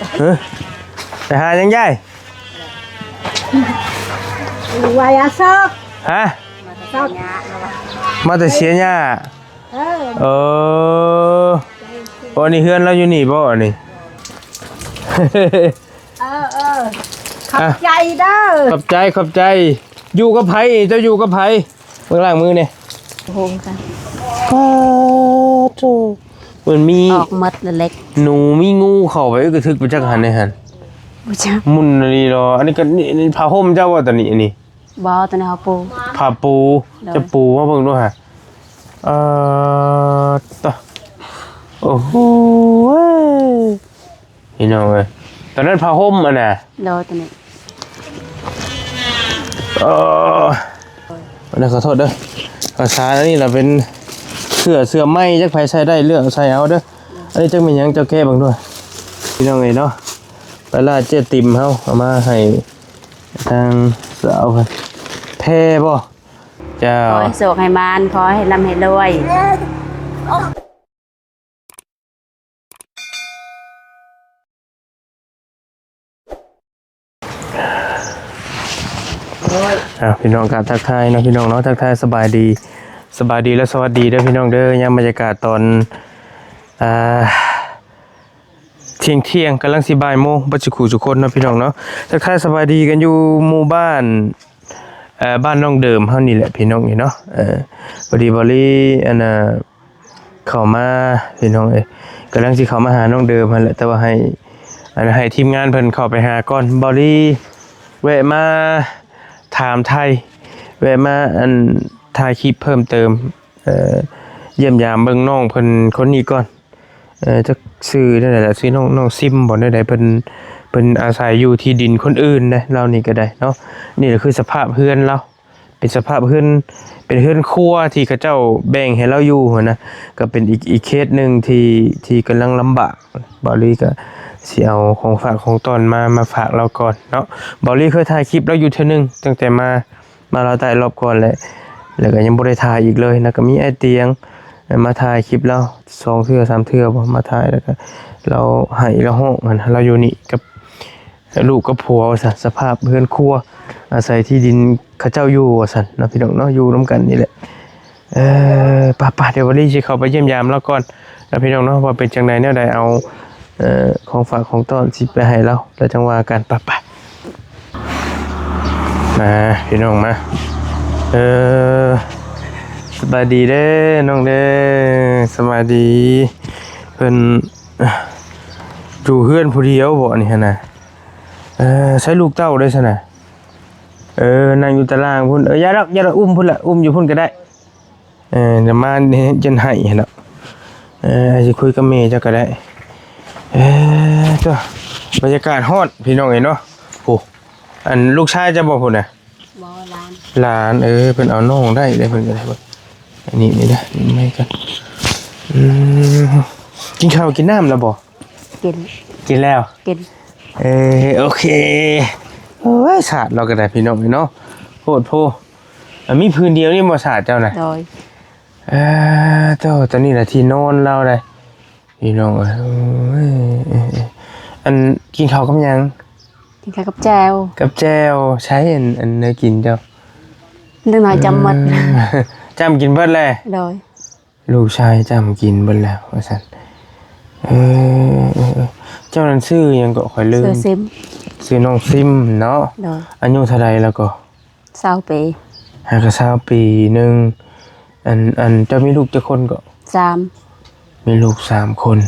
ຮະ ໄປຫາຫຍັງຍາຍ? ໄວ້ອາຊອກ ຮະ? ຊອກ ມາແຕ່ເສຍຫຍ້າ. ເອີ ເອີ ໂອ້ ອັນນີ້ເຮືອນລາວຢູ່ນີ້ບໍ່ອັນນີ້? ເອີໆ ຂອບໃຈເດີ. ຂອບໃຈ ຂອບໃຈ. ຢູ່ກັບໃຜ? ເຈົ້າຢູ່ກັບໃຜ? ເບິ່ງລ້າງມືແດ່. ໂອ້ໂຫ ປາໂທ້ ມັນມີ ອອກໝົດເລັກ ໜູມີງູເຂົ້າໄປກະທຶກໄປຈັກຫັ້ນໃນຫັ້ນ. ບໍ່ຈັກ ໝຸ່ນອີ່ຫຼີເນາະ. ອັນນີ້ກະ ນີ້ ນີ້ຜ້າຫົ່ມເຈົ້າບໍ່ ໂຕນີ້? ອັນນີ້ ບໍ່ ໂຕນີ້ເຮົາປູ ຜ້າປູ. ໂດຍ ຈະປູມາເບິ່ງດູຫາ. ເອີ ຕະ ໂອ້ໂຫ ເອີຍ ພີ່ນ້ອງເອີຍ ຕອນນັ້ນຜ້າຫົ່ມອັນນ່າ. ໂດຍ ໂຕນີ້ ເອີ ອັນນັ້ນຂໍໂທດເດີ. ຂ້າວສານອັນນີ້ລະເປັນເສື້ອ ເສື້ອໃໝ່ ຈັກໃຜໃສ່ໄດ້ເລືອກໃສ່ເອົາເດີ. ອັນນີ້ຈັກແມ່ນຫຍັງ ເຈົ້າແກະເບິ່ງດ້ວຍ ພີ່ນ້ອງເອີຍເນາະ. ໄປລາດເຈ້ຍຕິ່ມເຮົາເອົາມາໃຫ້ທາງສາວເພິ່ນ ແພບໍ່? ເຈົ້າ ຂໍໃຫ້ໂຊກໃຫ້ໝານ ຂໍໃຫ້ລ່ຳໃຫ້ລວຍ. ອ່າ ພີ່ນ້ອງ ກາບທັກທາຍເນາະ ພີ່ນ້ອງເນາະ ທັກທາຍສະບາຍດີ ສະບາຍດີ ແລະ ສະຫວັດດີເດີ ພີ່ນ້ອງເດີ. ຍາມບັນຍາກາດຕອນ ອ່າ ທ່ຽງໆ ກຳລັງຊິບ່າຍໂມງ ເບິດສູ່ຄູ່ສູ່ຄົນເນາະ ພີ່ນ້ອງເນາະ. ທັກທາຍສະບາຍດີກັນຢູ່ໝູ່ບ້ານ ເອີ ບ້ານນ້ອງເດີມເຮົານີ້ແຫຼະ ພີ່ນ້ອງເອີຍເນາະ. ເອີ ພໍດີເບົາລີ ອັນນ່າ ເຂົ້າມາ ພີ່ນ້ອງເອີຍ ກຳລັງຊິເຂົ້າມາຫານ້ອງເດີມຫັ້ນແຫຼະ ແຕ່ວ່າໃຫ້ ອັນ ໃຫ້ທີມງານເພິ່ນເຂົ້າໄປຫາກ່ອນ. ເບົາລີແວະມາຖາມໄຖ່ ແວະມາ ອັນ ຖ່າຍຄລິບເພີ່ມເຕີມ ເອີ ຢ້ຽມຢາມເບິ່ງນ້ອງເພິ່ນຄົນນີ້ກ່ອນ. ເອີ ຈັກຊື່ແນວໃດລະ ຊື່ນ້ອງ ນ້ອງຊິມບໍ່ ແນວໃດ? ເພິ່ນ ເພິ່ນອາໄສຢູ່ທີ່ດິນຄົນອື່ນເດ້ ລາວນີ້ກະໄດ້ເນາະ. ນີ້ລະຄືສະພາບເຮືອນລາວ ເປັນສະພາບເຮືອນ ເປັນເຮືອນຄົວທີ່ເຂົາເຈົ້າແບ່ງໃຫ້ລາວຢູ່ຫັ້ນນະ. ກະເປັນອີກ ອີກເຄສໜຶ່ງທີ່ ທີ່ກຳລັງລຳບາກ. ເບົາລີກະຊິເອົາຂອງຝາກຂອງຕ້ອນມາ ມາຝາກລາວກ່ອນເນາະ. ເບົາລີເຄີຍຖ່າຍຄລິບລາວຢູ່ເທື່ອໜຶ່ງ ຕັ້ງແຕ່ມາ ມາລາວໃຕ້ລອບກ່ອນແຫຼະ ແລ້ວກະຍັງບໍ່ໄດ້ຖ່າຍອີກເລີຍນະ. ກະມີອ້າຍຕຽງມາຖ່າຍຄລິບລາວສອງເທື່ອສາມເທື່ອບໍ່ ມາຖ່າຍ ແລ້ວກະລາວໄຫ້ລາວຮ້ອງຫັ້ນ ລາວຢູ່ນີ້ກັບລູກກັບຜົວວ່າຊັ້ນ. ສະພາບເຮືອນຄົວ ອາໄສທີ່ດິນເຂົາເຈົ້າຢູ່ວ່າຊັ້ນເນາະ ພີ່ນ້ອງເນາະ ຢູ່ນຳກັນນີ້ແຫຼະ. ເອີ ປະ ປະ ດຽວເບົາລີຊິເຂົ້າໄປຢ້ຽມຢາມລາວກ່ອນເນາະ ພີ່ນ້ອງເນາະ ວ່າເປັນຈັ່ງໃດແນວໃດ. ເອົາ ເອີ ຂອງຝາກຂອງຕ້ອນຊິໄປໃຫ້ລາວ ແລ້ວຈັ່ງວ່າກັນ. ປະ ປະ ມາ ພີ່ນ້ອງມາ. ເອີ ສະບາຍດີເດີນ້ອງເດີ ສະບາຍດີ. ເພິ່ນຢູ່ເຮືອນຜູ້ດຽວບໍ່ນີ້ຫັ້ນນະ? ເອີ ໃຊ້ລູກເຕົ້າໄດ້ຊັ້ນນະ? ເອີ ນັ່ງຢູ່ຕາລ່າງພຸ້ນ. ເອີ ຢ່າດອກ ຢ່າດອກ ອຸ້ມພຸ້ນລະ ອຸ້ມຢູ່ພຸ້ນກະໄດ້. ເອີ ດຽວມາເຢັນໃຫ້ຫັ້ນດອກ. ເອີ ຊິຄຸຍກັບແມ່ເຈົ້າກະໄດ້. ເອີ ໂທ້ ບັນຍາກາດຮ້ອນ ພີ່ນ້ອງເອີຍເນາະ. ໂອ້ ອັນລູກຊາຍເຈົ້າບໍ່ພຸ້ນນະ? ບໍ່ ຫຼານ ຫຼານ. ເອີ ເພິ່ນເອົານ້ອງໄດ້ເດ້ ເພິ່ນກະໄດ້. ອັນນີ້ ນີ້ເດີ ນີ້ໄມ້ກັນ. ອືມ ກິນເຂົ້າກິນນ້ຳແລ້ວບໍ່? ກິນ ກິນແລ້ວ ກິນ. ເອີ ໂອເຄ. ໂອ້ຍ ສາດລາວກະໄດ້ ພີ່ນ້ອງເອີຍເນາະ ໂພດໂພ. ອັນມີຜືນດຽວນີ້ບໍ່ ສາດເຈົ້ານະ? ໂດຍ. ເອີ ໂທ້ ໂຕນີ້ລະທີ່ນອນລາວໄດ໋ ພີ່ນ້ອງເອີຍ. ອັນ ກິນເຂົ້າກັບຫຍັງ? ກິນເຂົ້າກັບແຈ່ວ ກັບແຈ່ວ. ໃຊ້ອັນ ອັນແນວກິນເຈົ້າ? ເດັກນ້ອຍຈ້ຳໝົດ ຈ້ຳກິນເບິດແລ້ວ. ໂດຍ. ລູກຊາຍຈ້ຳກິນເບິດແລ້ວວ່າຊັ້ນ. ເອີ ເອີ ເຈົ້ານັ້ນຊື່ຫຍັງເກາະ ຂ້ອຍລືມ. ຊື່ຊິມ ຊື່ນ້ອງຊິມເນາະ. ໂດຍ. ອາຍຸເທົ່າໃດແລ້ວເກາະ? ຊາວປີ. ຫາກະຊາວປີໜຶ່ງ. ອັນ ອັນ ເຈົ້າມີລູກຈັກຄົນເກາະ? ສາມ. ມີລູກສາມຄົນ.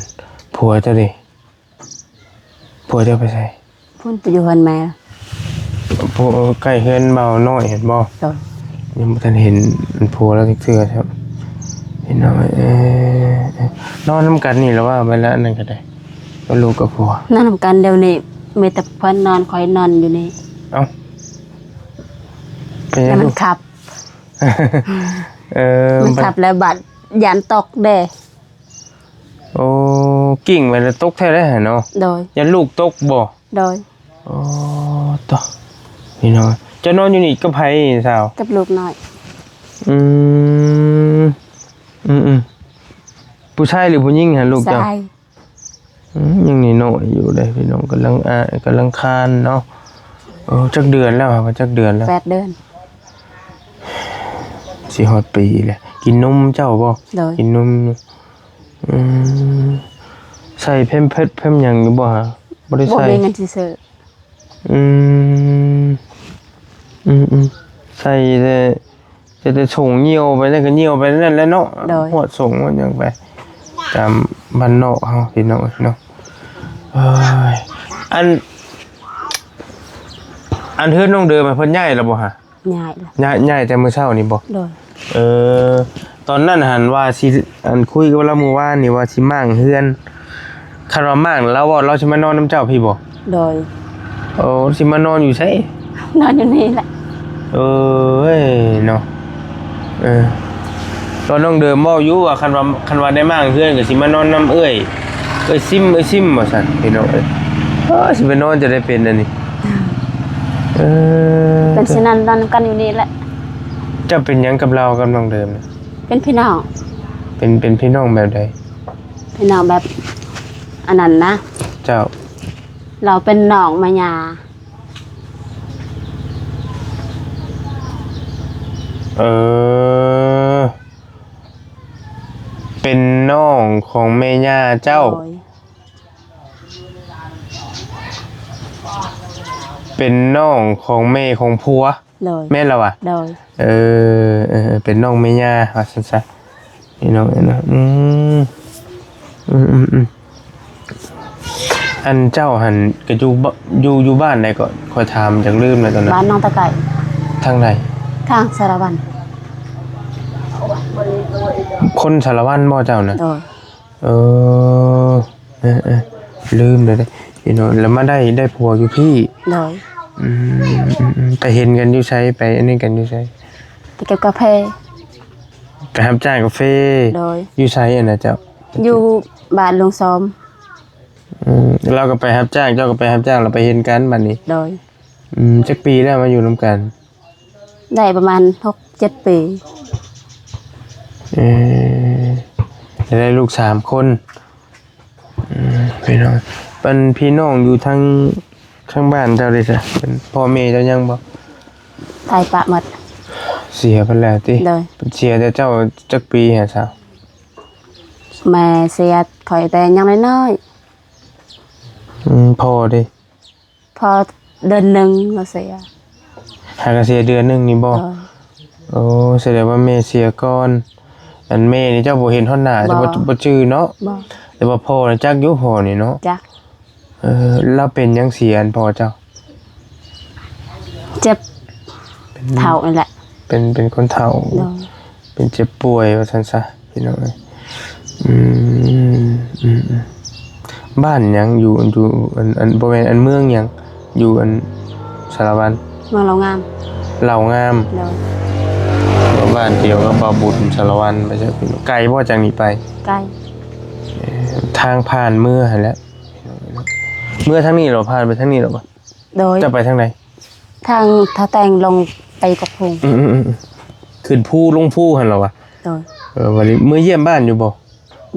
ຜົວເຈົ້າເດ? ຜົວເຈົ້າໄປໃສ? ພຸ້ນ ໄປຢູ່ເຮືອນແມ່. ຜູ້ໃກ້ເຮືອນບ່າວນ້ອຍຫັ້ນບໍ່? ໂດຍ. ຍັງບໍ່ທັນເຫັນຜົວລາວຈັກເທື່ອຊ້ຳ ພີ່ນ້ອງເອີຍ. ນອນນຳກັນນີ້ລະວ່າ ເວລານັ້ນກະໄດ້ ກັບລູກກັບຜົວ ນອນນຳກັນ. ດຽວນີ້ມີແຕ່ເພິ່ນນອນ ຂ້ອຍນອນຢູ່ນີ້. ເອົ້າ ເປັນຫຍັງ? ມັນຂັບ ເອີ ມັນຂັບແລ້ວບາດຢ້ານຕົກເດ້. ໂອ້ ກິ້ງໄປແລ້ວຕົກແທ້ເດ້ເນາະ. ໂດຍ. ຢ້ານລູກຕົກບໍ່? ໂດຍ. ໂອ້ ໂທ້ ພີ່ນ້ອງ. ເຈົ້ານອນຢູ່ນີ້ກັບໃຜສາວ? ກັບລູກນ້ອຍ. ອືມ ອືມໆ ຜູ້ຊາຍຫຼືຜູ້ຍິງຫັ້ນ ລູກເຈົ້າ? ຊາຍ. ອືມ ຍັງນ້ອຍໆຢູ່ເດ້ພີ່ນ້ອງ ກຳລັງອາ ກຳລັງຄານເນາະ. ເອີ ຈັກເດືອນແລ້ວ ວ່າຈັກເດືອນແລ້ວ? ແປດເດືອນ. ຊິຮອດປີແລ້ວ. ກິນນົມເຈົ້າບໍ່? ໂດຍ. ກິນນົມຢູ່. ອືມ ໃສ່ແພມເພິດແພມຫຍັງຢູ່ບໍ່ຫາ? ບໍ່ໄດ້ໃສ່. ບໍ່ມີເງິນຊິຊື້. ອືມ ອືມໆ ໃສ່ແຕ່ ແຕ່ ແຕ່ສົ້ງຍ່ຽວໄປນັ້ນກໍຍ່ຽວໄປນັ້ນແຫຼະເນາະ. ໂດຍ. ຮອດສົ້ງຮອດຫຍັງໄປ ຕາມບ້ານນອກເຮົາພີ່ນ້ອງເນາະ. ເອີຍ ອັນ ອັນເຮືອນນ້ອງເດີມ ເພິ່ນຍ້າຍແລ້ວບໍ່ຫາ? ຍ້າຍແລ້ວ. ຍ້າຍ ຍ້າຍແຕ່ມື້ເຊົ້ານີ້ບໍ່? ໂດຍ. ເອີ ຕອນນັ້ນຫັ້ນວ່າຊິ ອັນ ຄຸຍກັບລາວມື້ວານນີ້ວ່າຊິມ້າງເຮືອນ. ຄັນວ່າມ້າງ ລາວເວົ້າລາວຊິມານອນນຳເຈົ້າພີ້ບໍ່? ໂດຍ. ໂອ້ ຊິມານອນຢູ່ໃສ? ນອນຢູ່ນີ້ແຫຼະ. ເອີຍເນາະ. ເອີ ຕອນນ້ອງເດີມເວົ້າຢູ່ວ່າ ຄັນວ່າ ຄັນວ່າໄດ້ມ້າງເຮືອນກໍຊິມານອນນຳເອື້ອຍ ເອື້ອຍຊິມ ເອື້ອຍຊິມວ່າຊັ້ນພີ່ນ້ອງເອີຍ. ເອີ ຊິໄປນອນຈະໄດ້ເປັນອັນນີ້. ເອີ ເປັນຊິນອນນຳກັນຢູ່ນີ້ແຫຼະ. ເຈົ້າເປັນຫຍັງກັບລາວກັບນ້ອງເດີມ? ເປັນພີ່ນ້ອງ. ເປັນ ເປັນພີ່ນ້ອງແບບໃດ? ພີ່ນ້ອງແບບອັນນັ້ນນະ. ເຈົ້າ. ລາວເປັນນ້ອງແມ່ຍ່າ. ເອີ ເປັນນ້ອງຂອງແມ່ຍ່າເຈົ້າ. ໂດຍ. ເປັນນ້ອງຂອງແມ່ຂອງຜົວ. ໂດຍ. ແມ່ນລະວະ? ໂດຍ. ເອີ ເອີ ເປັນນ້ອງແມ່ຍ່າວ່າຊັ້ນຊະ ພີ່ນ້ອງເອີຍເນາະ. ອືມ ອືມໆໆ ອັນເຈົ້າຫັ້ນກະຢູ່ ຢູ່ ຢູ່ບ້ານໃດເກາະ? ຂ້ອຍຖາມຈັກລືມແລ້ວຕອນນັ້ນ. ບ້ານໜອງຕາໄກ. ທາງໃດ? ທາງສາລະວັນ. ຄົນສາລະວັນບໍ່ເຈົ້ານະ? ໂດຍ. ເອີ ເອີ ເອີ ລືມແລ້ວເດ້ພີ່ນ້ອງ. ແລ້ວມາໄດ້ ໄດ້ຜົວຢູ່ພີ້? ໂດຍ. ອືມ ອືມໆ ໄປເຫັນກັນຢູ່ໃສ? ໄປອັນນີ້ກັນຢູ່ໃສ? ໄປເກັບກາເຟ. ໄປຮັບຈ້າງກາເຟ? ໂດຍ. ຢູ່ໃສຫັ້ນນະເຈົ້າ? ຢູ່ບ້ານຫຼວງຊອມ. ອືມ ລາວກໍໄປຮັບຈ້າງ ເຈົ້າກໍໄປຮັບຈ້າງ ແລ້ວໄປເຫັນກັນບັດນີ້? ໂດຍ. ອືມ ຈັກປີແລ້ວມາຢູ່ນຳກັນ? ໄດ້ປະມານຫົກເຈັດປີ. ເອີ ໄດ້ລູກສາມຄົນ. ອືມ ພີ່ນ້ອງ ອັນ ພີ່ນ້ອງຢູ່ທາງ ທາງບ້ານເຈົ້າເດຊະ? ເປັນ ພໍ່ແມ່ເຈົ້າຍັງບໍ່? ຕາຍປະໝົດ. ເສຍໄປແລ້ວຕິ? ໂດຍ. ເພິ່ນເສຍແຕ່ເຈົ້າຈັກປີຫາຊະ? ແມ່ເສຍຂ້ອຍແຕ່ຍັງນ້ອຍໆ. ອືມ ພໍ່ເດ? ພໍເດືອນໜຶ່ງລາວເສຍ. ຫາກະເສຍເດືອນໜຶ່ງນີ້ບໍ່? ໂດຍ. ໂອ້ ສະແດງວ່າແມ່ເສຍກ່ອນ. ອັນແມ່ນີ້ເຈົ້າບໍ່ເຫັນຮອດໜ້າ ບໍ່ ເຈົ້າບໍ່ ບໍ່ຈື່ເນາະ? ບໍ່. ແຕ່ວ່າພໍ່ນະຈັກຢູ່ ພໍ່ນີ້ເນາະ? ຈັກ. ເອີ ລາວເປັນຫຍັງເສຍ ອັນພໍ່ເຈົ້າ? ເຈັບ ເປັນ ເຖົ້ານີ້ແຫຼະ. ເປັນ ເປັນຄົນເຖົ້າ. ໂດຍ. ເປັນເຈັບປ່ວຍວ່າຊັ້ນຊະ ພີ່ນ້ອງເອີຍ. ອືມ ອືມໆ ບ້ານຫຍັງ? ຢູ່ ຢູ່ອັນ ອັນ ບໍ່ແມ່ນ ອັນ ເມືອງຫຍັງ? ຢູ່ອັນສາລະວັນ. ເມືອງເລົ່າງາມ. ເລົ່າງາມ. ໂດຍ. ບ້ານດຽວກັບບ່າວບຸນ ສາລະວັນ ໄປເຊີ ໄກບໍ່ຈາກນີ້ໄປ? ໄກ. ເອີ ທາງຜ່ານເມືອຫັ້ນແຫຼະ ພີ່ນ້ອງເອີຍເນາະ. ເມືອທາງນີ້ເນາະ ຜ່ານໄປທາງນີ້ເນາະ. ໂດຍ. ເຈົ້າໄປທາງໃດ? ທາງທ່າແຕງລົງໄປກອກພຸງ. ອືມໆໆ ຂຶ້ນພູລົງພູຫັ້ນເນາະ. ໂດຍ. ເອີ ບັດນີ້ເມືອຢ້ຽມບ້ານຢູ່ບໍ່?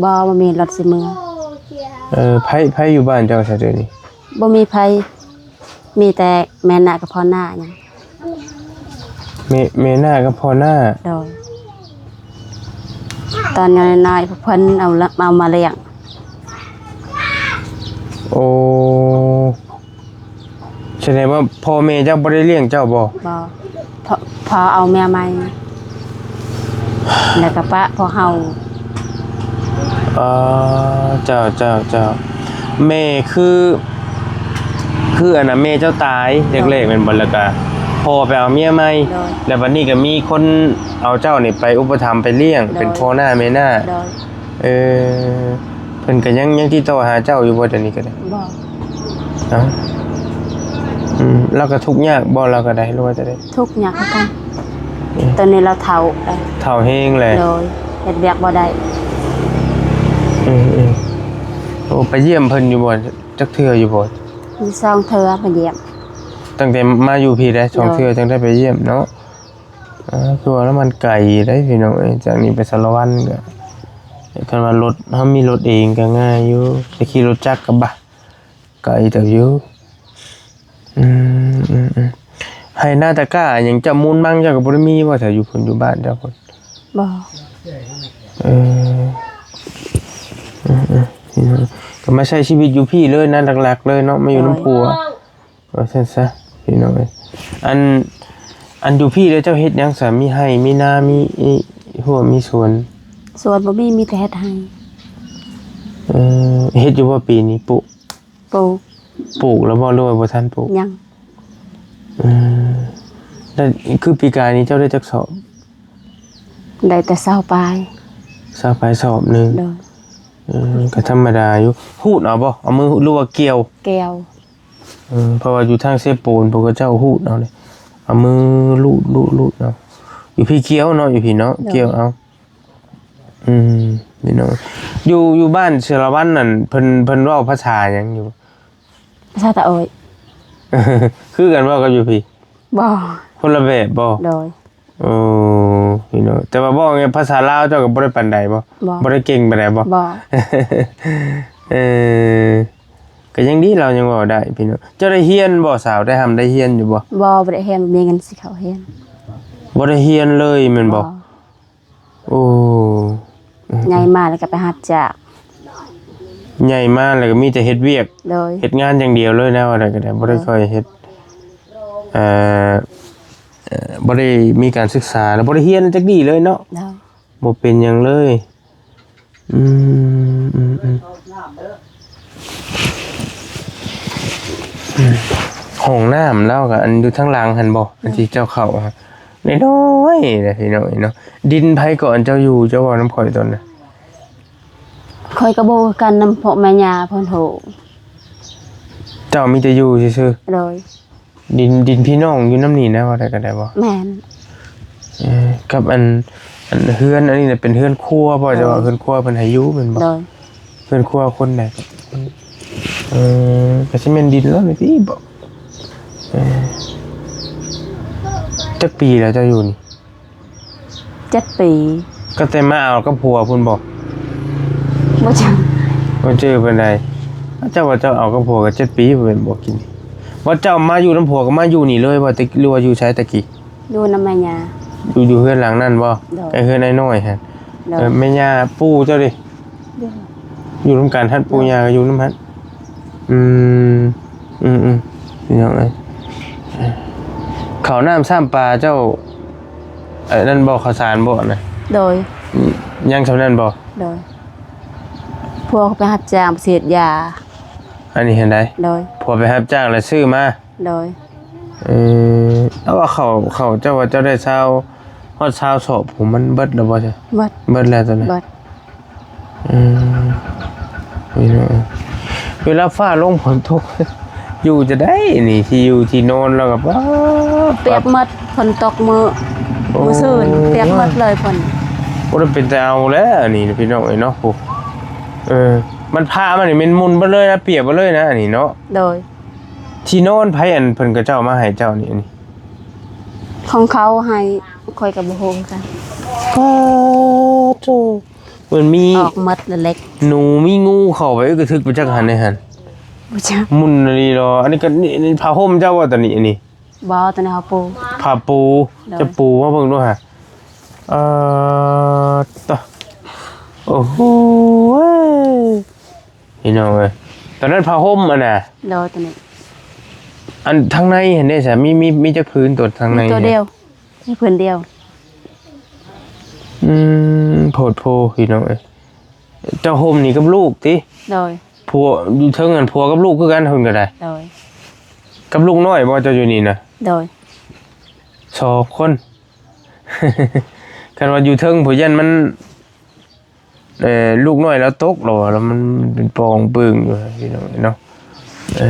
ບໍ່ ບໍ່ມີລົດຊິເມືອ. ເອີ ໃຜ ໃຜຢູ່ບ້ານເຈົ້າຊະດຽວນີ້? ບໍ່ມີໃຜ ມີແຕ່ແມ່ນ້າກັບພໍ່ນ້າຫຍັງ. ແມ່ ແມ່ນ້າກັບພໍ່ນ້າ. ໂດຍ. ຕອນນ້ອຍໆ ເພິ່ນເອົາ ເອົາມາລ້ຽງ. ໂອ້ ສະແດງວ່າພໍ່ແມ່ເຈົ້າບໍ່ໄດ້ລ້ຽງເຈົ້າບໍ່? ບໍ່. ພໍ່ ພໍ່ເອົາເມຍໃໝ່ ແລ້ວກໍປະພວກເຮົາ. ອໍ ເຈົ້າ ເຈົ້າ ເຈົ້າ. ແມ່ຄື ຄືອັນນ່າ ແມ່ເຈົ້າຕາຍແລກໆ ແມ່ນບໍ່? ແລ້ວກໍພໍ່ໄປເອົາເມຍໃໝ່. ໂດຍ. ແລ້ວບັດນີ້ກໍມີຄົນເອົາເຈົ້ານີ້ໄປອຸປະຖຳໄປລ້ຽງ. ໂດຍ. ເປັນພໍ່ນ້າແມ່ນ້າ. ໂດຍ. ເອີ ເພິ່ນກໍຍັງ ຍັງຕິດຕໍ່ຫາເຈົ້າຢູ່ບໍ່ ດຽວນີ້ກໍໄດ້? ບໍ່. ເອົ້າ ອືມ ລາວກໍທຸກຍາກບໍ່ ລາວກໍໄດ້ ຫຼືວ່າຈັ່ງໃດ? ທຸກຍາກຄືກັນ. ອືມ ຕອນນີ້ລາວເຖົ້າແລ້ວ. ເຖົ້າແຮງແລ້ວ. ໂດຍ. ເຮັດວຽກບໍ່ໄດ້. ອືມໆ ໂອ້ ໄປຢ້ຽມເພິ່ນຢູ່ບໍ່? ຈັກເທື່ອຢູ່ບໍ່? ມີສອງເທື່ອໄປຢ້ຽມ. ຕັ້ງແຕ່ມາຢູ່ພີ້ໄດ້ ສອງເທື່ອ. ໂດຍ. ຈັ່ງໄດ້ໄປຢ້ຽມເນາະ. ອ່າ ຄືວ່າແລ້ວມັນໄກເດ້ພີ່ນ້ອງເອີຍ ຈາກນີ້ໄປສາລະວັນກໍ ຄັນວ່າລົດ ເຮົາມີລົດເອງກໍງ່າຍຢູ່ ແຕ່ຂີ່ລົດຈັກກໍບາ ໄກເຕີບຢູ່. ອືມ ອືມ ອືມ ໄຮ່ນາຕາກ້າຫຍັງເຈົ້າມູນມັງ ເຈົ້າກໍບໍ່ໄດ້ມີບໍ່ ແຖວຢູ່ພຸ້ນ ຢູ່ບ້ານເຈົ້າພຸ້ນ? ບໍ່. ເອີ ອືມ ອືມ ກໍມາໃຊ້ຊີວິດຢູ່ພີ້ເລີຍນະ ຫຼັກໆ ເລີຍເນາະ ມາຢູ່ນຳ ໂດຍ ຜົວ. ວ່າຊັ້ນຊະ ພີ່ນ້ອງເອີຍ. ອັນ ອັນຢູ່ພີ້ແລ້ວເຈົ້າເຮັດຫຍັງຊະ? ມີໄຮ່ ມີນາ ມີ ມີຮົ້ວ ມີສວນ? ສວນບໍ່ມີ ມີແຕ່ເຮັດໄຮ່. ເອີ ເຮັດຢູ່ບໍ່ປີນີ້? ປູກ ປູກ ປູກແລ້ວບໍ່ ຫຼືວ່າບໍ່ທັນປູກ? ຍັງ. ເອີ ແລ້ວຄືປີກາຍນີ້ເຈົ້າໄດ້ຈັກສອບ? ໄດ້ແຕ່ຊາວປາຍ. ຊາວປາຍສອບໜຶ່ງ. ໂດຍ. ເອີ ກໍທຳມະດາຢູ່. ຮູດເອົາບໍ່? ເອົາມືຮູດ ຫຼືວ່າກ່ຽວ? ກ່ຽວ. ເອີ ເພາະວ່າຢູ່ທາງເຊໂປນ ພວກເຂົາເຈົ້າຮູດເອົາເດ້ ເອົາມືລູດ ລູດ ລູດເອົາ. ຢູ່ພີ້ກ່ຽວເນາະ ຢູ່ພີ້ເນາະ. ໂດຍ. ກ່ຽວເອົາ. ອືມ ພີ່ນ້ອງ ຢູ່ ຢູ່ບ້ານເຊລະວັນນັ້ນ ເພິ່ນ ເພິ່ນເວົ້າພາສາຫຍັງຢູ່? ພາສາຕາໂອຍ. ຄືກັນບໍ່ກັບຢູ່ພີ້? ບໍ່. ຄົນລະແບບບໍ່? ໂດຍ. ໂອ້ ພີ່ນ້ອງ ແຕ່ວ່າເວົ້າພາສາລາວເຈົ້າກໍບໍ່ໄດ້ປານໃດບໍ່? ບໍ່. ບໍ່ໄດ້ເກັ່ງປານໃດບໍ່? ບໍ່. ເອີ ກໍຍັງດີ ລາວຍັງເວົ້າໄດ້ ພີ່ນ້ອງ. ເຈົ້າໄດ້ຮຽນບໍ່ສາວ? ໄດ້ຮ່ຳໄດ້ຮຽນຢູ່ບໍ່? ບໍ່ ບໍ່ໄດ້ຮຽນ ບໍ່ມີເງິນຊິເຂົ້າຮຽນ. ບໍ່ໄດ້ຮຽນເລີຍແມ່ນບໍ່? ບໍ່. ໂອ້ ໃຫຍ່ມາແລ້ວກໍໄປຮັບຈ້າງ. ໃຫຍ່ມາແລ້ວກໍມີແຕ່ເຮັດວຽກ. ໂດຍ. ເຮັດງານຢ່າງດຽວເລີຍນະ ວ່າໄດ້ກໍໄດ້ ບໍ່ໄດ້ ໂດຍ ຄ່ອຍເຮັດ ເອີ ເອີ ບໍ່ໄດ້ມີການສຶກສາ ແລ້ວບໍ່ໄດ້ຮຽນຈັກດີ້ເລີຍເນາະ. ໂດຍ. ບໍ່ເປັນຫຍັງເລີຍ. ອືມ ອືມ ອືມ ອືມ ຫ້ອງນ້ຳລາວກໍອັນຢູ່ທາງຫຼັງຫັ້ນບໍ່? ອັນທີ່ເຈົ້າເຂົ້າ ນ້ອຍໆ ເດ້ພີ່ນ້ອງເອີຍເນາະ. ດິນໃຜກໍອັນເຈົ້າຢູ່ ເຈົ້າເວົ້ານຳຂ້ອຍຕອນນັ້ນ? ຂ້ອຍກໍບໍ່ຮູ້ຄືກັນ ນຳພວກແມ່ຍ່າເພິ່ນຮູ້. ເຈົ້າມີແຕ່ຢູ່ຊື່ໆ? ໂດຍ. ດິນ ດິນພີ່ນ້ອງຢູ່ນຳນີ້ນະ ວ່າໄດ້ກໍໄດ້ບໍ່? ແມ່ນ. ເອີ ກັບອັນ ອັນເຮືອນອັນນີ້ນະ ເປັນເຮືອນຄົວບໍ່? ໂດຍ. ເຈົ້າວ່າເຮືອນຄົວເພິ່ນໃຫ້ຢູ່ແມ່ນບໍ່? ໂດຍ. ເຮືອນຄົວຄົນໃດ? ເອີ ກໍຊິແມ່ນດິນລາວນີ້ຕິບໍ່? ເອີ ຈັກປີແລ້ວເຈົ້າຢູ່ນີ້? ເຈັດປີ. ກໍແຕ່ມາເອົາກັບຜົວພຸ້ນບໍ່? ບໍ່ຈັກ ບໍ່ຈື່ປານໃດ. ເຈົ້າວ່າເຈົ້າເອົາກັບຜົວກໍເຈັດປີບໍ່ແມ່ນບໍ່? ກິນ ວ່າເຈົ້າມາຢູ່ນຳຜົວກໍມາຢູ່ນີ້ເລີຍບໍ່ ແຕ່ ຫຼືວ່າຢູ່ໃສແຕ່ກີ້? ຢູ່ນຳແມ່ຍ່າ. ຢູ່ ຢູ່ເຮືອນຫຼັງນັ້ນບໍ່? ໂດຍ. ໃກ້ເຮືອນອ້າຍນ້ອຍຫັ້ນ. ໂດຍ. ເອີ ແມ່ຍ່າ ປູ່ເຈົ້າເດ? ຢູ່ນຳກັນຫັ້ນ ປູ່ຍ່າກໍຢູ່ນຳຫັ້ນ. ອືມ ອືມໆ ພີ່ນ້ອງເອີຍ ເຂົ້ານ້ຳຊ້ຳປາເຈົ້າ ອັນນັ້ນບໍ່ ເຂົ້າສານບໍ່ນະ? ໂດຍ. ອືມ ຍັງສ່ຳນັ້ນບໍ່? ໂດຍ. ພວກໄປຮັບຈ້າງໄປສີດຢາ. ອັນນີ້ຫັ້ນໃດ? ໂດຍ. ພວກໄປຮັບຈ້າງແລ້ວຊື້ມາ? ໂດຍ. ເອີ ເອົາວ່າເຂົ້າ ເຂົ້າເຈົ້າວ່າເຈົ້າໄດ້ຊາວ ຮອດຊາວສອບ ໂຫ ມັນເບິດແລ້ວບໍ່? ເບິດ. ເບິດແລ້ວຕົວນີ້? ເບິດ. ອືມ ພີ່ນ້ອງເອີຍ ເວລາຟ້າລົງຝົນຕົກ ຢູ່ຈະໄດ້ນີ້ ທີ່ຢູ່ທີ່ນອນລາວກໍ ປາ ປຽກໝົດ ຝົນຕົກມື້ ໂອ້ ມື້ຊືນ ປຽກໝົດເລີຍຝົນ. ບໍ່ໄດ້ເປັນຕາເອົາແລ້ວອັນນີ້ ພີ່ນ້ອງເອີຍເນາະ. ໂອ້ ເອີ ມັນພາມານີ້ແມ່ນໝຸ່ນເບິດເລີຍນະ ປຽກເບິດເລີຍນະ ອັນນີ້ເນາະ. ໂດຍ. ທີ່ນອນໃຜ ອັນເພິ່ນເຂົາເຈົ້າມາໃຫ້ເຈົ້ານີ້? ອັນນີ້ ຂອງເຂົາໃຫ້ ຂ້ອຍກໍບໍ່ຮູ້ຄືກັນ. ປາໂທ້ ມັນມີ ອອກໝົດລະເລັກ ໜູມີງູເຂົ້າໄປ ເອີ ກະທຶກໄປຈັກຫັ້ນໃນຫັ້ນ ບໍ່ຈັກ. ໝຸ່ນອີ່ຫຼີເນາະ. ອັນນີ້ກໍ ນີ້ ນີ້ຜ້າຫົ່ມເຈົ້າບໍ່ ຕອນນີ້? ອັນນີ້ ບໍ່ ຕອນນີ້ເຮົາປູ ຜ້າປູ. ໂດຍ. ຈະປູມາເບິ່ງດູຫາ. ເອີ ຕະ ໂອ້ໂຫ ເອີຍ ພີ່ນ້ອງເອີຍ ຕອນນັ້ນຜ້າຫົ່ມອັນນ່າ. ໂດຍ ຕອນນີ້ ອັນທາງໃນຫັ້ນເດ້ຊະ ມີ ມີ ມີຈັກຜືນ ຕົວທາງໃນ? ມີຕົວດຽວ ມີຜືນດຽວ. ອືມ ໂພດໂພ ພີ່ນ້ອງເອີຍ ເຈົ້າຫົ່ມນີ້ກັບລູກຕິ? ໂດຍ. ຜົວຢູ່ເທິງຫັ້ນ ຜົວກັບລູກຄືກັນ ເພິ່ນກໍໄດ້. ໂດຍ. ກັບລູກນ້ອຍບໍ່ ເຈົ້າຢູ່ນີ້ນະ? ໂດຍ. ສອງຄົນ ຄັນວ່າຢູ່ເທິງພຸ້ນ ຢ້ານມັນ ເອີ ລູກນ້ອຍລາວຕົກ ລາວວ່າ ລາວມັນເປັນປ່ອງປຶ້ງຢູ່ ພີ່ນ້ອງເນາະ. ເອີ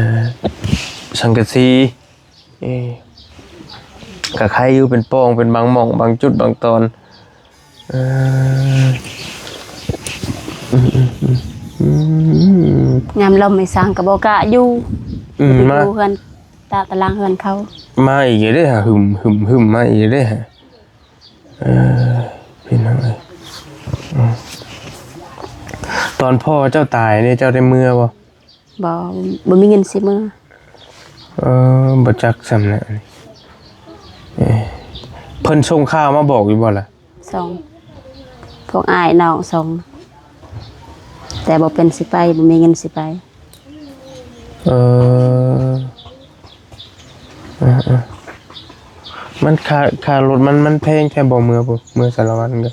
ສັງກະສີ ເອີ ກະໄຄຢູ່ ເປັນປ່ອງ ເປັນບາງໝ່ອງ ບາງຈຸດ ບາງຕອນ. ເອີ ອືມ ຍາມລົມໄອ້ສັງກໍບໍ່ກະຢູ່. ອືມ ມາ ຢູ່ເຮືອນ ຕາ ຕາລາງເຮືອນເຂົາ. ມາອີກເດ້ຫະ ຫຶມ ຫຶມ ຫຶມ ມາອີກເດ້ຫະ. ເອີ ພີ່ນ້ອງເອີຍ ອືມ ຕອນພໍ່ເຈົ້າຕາຍນີ້ ເຈົ້າໄດ້ເມືອບໍ່? ບໍ່ ບໍ່ມີເງິນຊິເມືອ. ເອີ ບໍ່ຈັກສ່ຳນະ ເອີ ເພິ່ນສົ່ງຂ່າວມາບອກຢູ່ບໍ່ລະ? ສົ່ງ ພວກອ້າຍນ້ອງສົ່ງ ແຕ່ບໍ່ເປັນຊິໄປ ບໍ່ມີເງິນຊິໄປ. ເອີ ເອີໆ ມັນຄ່າ ຄ່າລົດມັນ ມັນແພງແທ້ບໍ່ ເມືອ ເມືອສາລະວັນກໍ?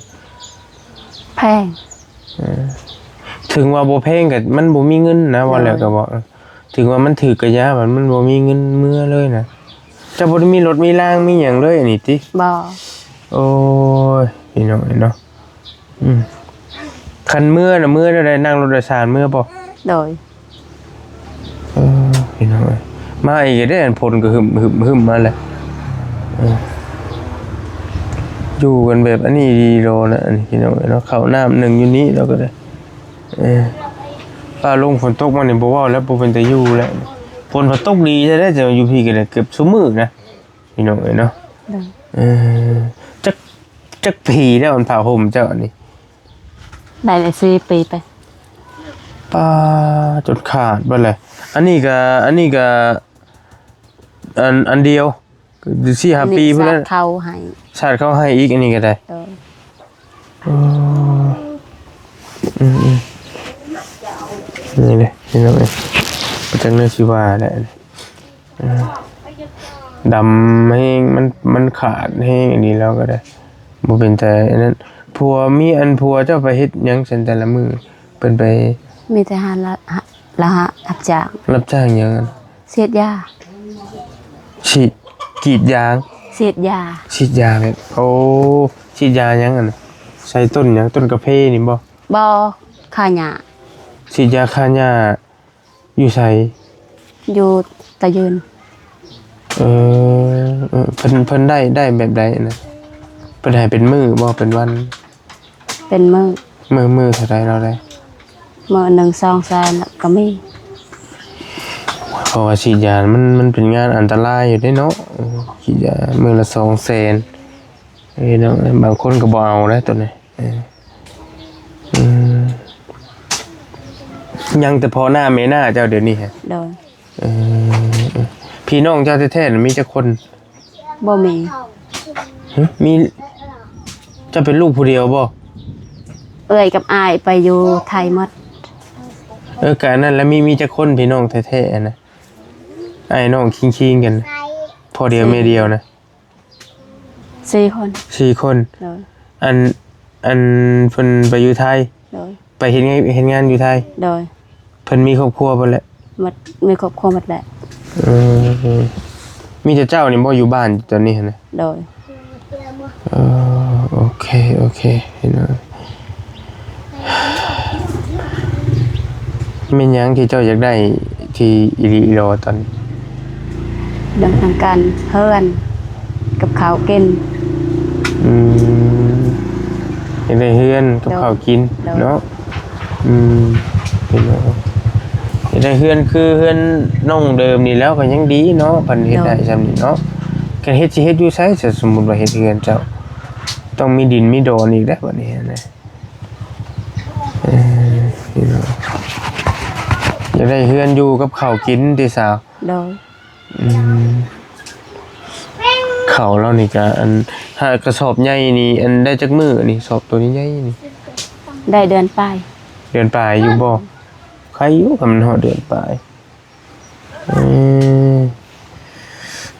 ແພງ. ເອີ ເຖິງວ່າບໍ່ແພງກໍມັນບໍ່ມີເງິນນະ ເວົ້າແລ້ວກໍບໍ່ ເອີ ເຖິງວ່າມັນຖືກກໍຢ່າ ມັນບໍ່ມີເງິນເມືອເລີຍນະ. ເຈົ້າບໍ່ໄດ້ມີລົດມີລາງມີຫຍັງເລີຍອັນນີ້ຕິ? ບໍ່. ໂອ້ຍ ພີ່ນ້ອງເອີຍເນາະ. ອືມ ຄັນເມືອນະ ເມືອແນວໃດ? ນັ່ງລົດໂດຍສານເມືອບໍ່? ໂດຍ. ເອີ ພີ່ນ້ອງເອີຍ ມາອີກແລ້ວເດ້ ອັນຝົນກໍຫຶມໆໆ ມາແລ້ວ. ເອີ ຢູ່ກັນແບບອັນນີ້ດີໂລນະ ອັນນີ້ພີ່ນ້ອງເອີຍເນາະ ເຂົ້ານ້ຳໜຶ່ງຢູ່ນີ້ແລ້ວກໍໄດ້. ເອີ ຟ້າລົງຝົນຕົກມານີ້ບໍ່ເວົ້າແລ້ວ ບໍ່ເປັນຕາຢູ່ແລ້ວ. ຝົນກໍຕົກດີແທ້ເດ້ ແຕ່ວ່າຢູ່ພີ້ກໍໄດ້ເກືອບຊຸມື້ນະ ພີ່ນ້ອງເອີຍເນາະ. ໂດຍ. ເອີ ຈັກ ຈັກປີແລ້ວ ອັນຜ້າຫົ່ມເຈົ້າອັນນີ້? ໄດ້ໄດ້ສີ່ປີໄປ. ປາ ຈົນຂາດເບິດເລີຍ. ອັນນີ້ກໍ ອັນນີ້ກໍ ອັນ ອັນດຽວ ສີ່ຫ້າປີພຸ້ນແຫຼະ ສາດເຂົາໃຫ້ ສາດເຂົາໃຫ້ອີກ ອັນນີ້ກໍໄດ້. ໂດຍ. ອໍ ອືມໆ ນີ້ແຫຼະ ພີ່ນ້ອງເອີຍ ບໍ່ຈັກແນວຊິວ່າແຫຼະ. ເອີ ດຳແຮງ ມັນ ມັນຂາດແຮງອີ່ຫຼີແລ້ວກໍໄດ້ ບໍ່ເປັນຕາອັນນັ້ນ. ຜົວ ມີອັນ ຜົວເຈົ້າໄປເຮັດຫຍັງຊັ້ນແຕ່ລະມື້? ເພິ່ນໄປ ມີແຕ່ຫາລະ ລະ ຮັບຈ້າງ. ຮັບຈ້າງຫຍັງ? ສີດຢາ. ສີດ ກຣີດຢາງ? ສີດຢາ. ສີດຢາແມ່ນ ໂອ້ ສີດຢາຫຍັງອັນ? ໃສ່ຕົ້ນຫຍັງ? ຕົ້ນກາເຟນີ້ບໍ່? ບໍ່ ຂ້າຫຍ້າ. ສີດຢາຂ້າຫຍ້າ. ຢູ່ໃສ? ຢູ່ຕາຍືນ. ເອີ ເອີ ເພິ່ນ ເພິ່ນໄດ້ ໄດ້ແບບໃດນະ? ເພິ່ນໃຫ້ເປັນມື້ບໍ່ ເປັນວັນ? ເປັນມື້. ມື້ ມື້ເທົ່າໃດລາວໄດ້? ມື້ໜຶ່ງສອງແສນກໍມີ. ເພາະວ່າສີດຢາມັນ ມັນເປັນງານອັນຕະລາຍຢູ່ເດ້ເນາະ. ເອີ ສີດຢາມື້ລະສອງແສນ. ເອີ ເນາະ ບາງຄົນກໍບໍ່ເອົາເດ້ໂຕນີ້. ເອີ ອືມ ຍັງແຕ່ພໍ່ໜ້າແມ່ໜ້າເຈົ້າດຽວນີ້ຮະ? ໂດຍ. ເອີ ພີ່ນ້ອງເຈົ້າແທ້ໆ ມີຈັກຄົນ? ບໍ່ມີ. ຫຶ? ມີ ເຈົ້າເປັນລູກຜູ້ດຽວບໍ່? ເອື້ອຍກັບອ້າຍໄປຢູ່ໄທໝົດ. ເອີ ກະອັນນັ້ນລະ ມີ ມີຈັກຄົນພີ່ນ້ອງແທ້ໆ ຫັ້ນນະ? ອ້າຍນ້ອງຄີງໆ ກັນ ພໍ່ດຽວແມ່ດຽວນະ? ສີ່ຄົນ. ສີ່ຄົນ. ໂດຍ. ອັນ ອັນເພິ່ນໄປຢູ່ໄທ? ໂດຍ. ໄປເຮັດງານ ເຮັດງານຢູ່ໄທ? ໂດຍ. ເພິ່ນມີຄອບຄົວເບິດແລ້ວ? ໝົດ ມີຄອບຄົວໝົດແລ້ວ. ເອີ ມີແຕ່ເຈົ້ານີ້ບໍ່ຢູ່ບ້ານຕອນນີ້ຫັ້ນນະ? ໂດຍ. ເອີ ໂອເຄ ໂອເຄ ພີ່ນ້ອງ. ແມ່ນຫຍັງທີ່ເຈົ້າຢາກໄດ້ທີ່ອີ່ຫຼີອີ່ຫຼໍຕອນນີ້? ເລື່ອງທາງການເຮືອນກັບເຂົ້າກິນ. ອືມ ຢາກໄດ້ເຮືອນກັບເຂົ້າກິນເນາະ. ອືມ ເຫັນບໍ່? ຢາກໄດ້ເຮືອນຄືເຮືອນນ້ອງເດີມນີ້ແລ້ວກໍຍັງດີເນາະ ເພິ່ນເຮັດໃຫ້ຊ່ຳນີ້ເນາະ. ກະເຮັດ ຊິເຮັດຢູ່ໃສ ສົມມຸດວ່າເຮັດເຮືອນເຈົ້າ ຕ້ອງມີດິນມີດອນອີກແລ້ວບັດນີ້ນະ. ເອີ ພີ່ນ້ອງ ຢາກໄດ້ເຮືອນຢູ່ກັບເຂົ້າກິນຕິສາວ? ໂດຍ. ອືມ ເຂົ້າລາວນີ້ກະ ອັນ ຫາກະສອບໃຫຍ່ນີ້ ອັນ ໄດ້ຈັກມື້ນີ້ ສອບໂຕໃຫຍ່ໆນີ້? ໄດ້ເດືອນປາຍ. ເດືອນປາຍຢູ່ບໍ່? ໄຄຢູ່ ຄັນມັນຮອດເດືອນປາຍ. ເອີ